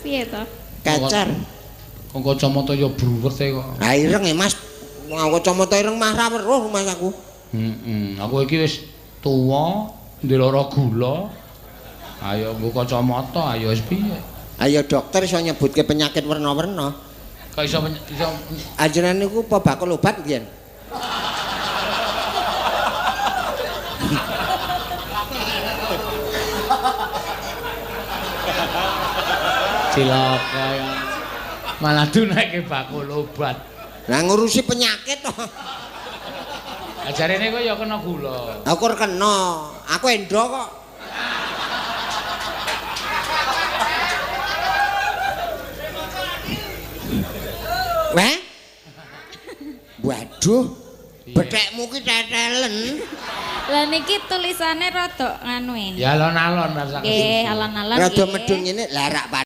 Piye to? Kecer. Kok kacamata ya bruwet e kok. Ha ireng e Mas. Wong kacamata ireng mah ra weruh Mas aku. Heeh, aku iki wis tuwa, ndek lara gula. Ayo nggo kacamata, ayo wis piye? Ayo dokter iso nyebutke penyakit werna-werna. Kok iso iso Ajengan niku apa bakul obat biyen? Cilaka ya. Malah duneke bakul obat. Lah ngurusi penyakit to. Ajarene kok ya kena gula. Aku ora kena, aku endo kok. Weh? Waduh. Bethekmu ki tetelen. Lah niki tulisane rada nganu ini. Ya alon-alon rasa. Nggih, alon-alon. Rada nggih. medun ngene lah rak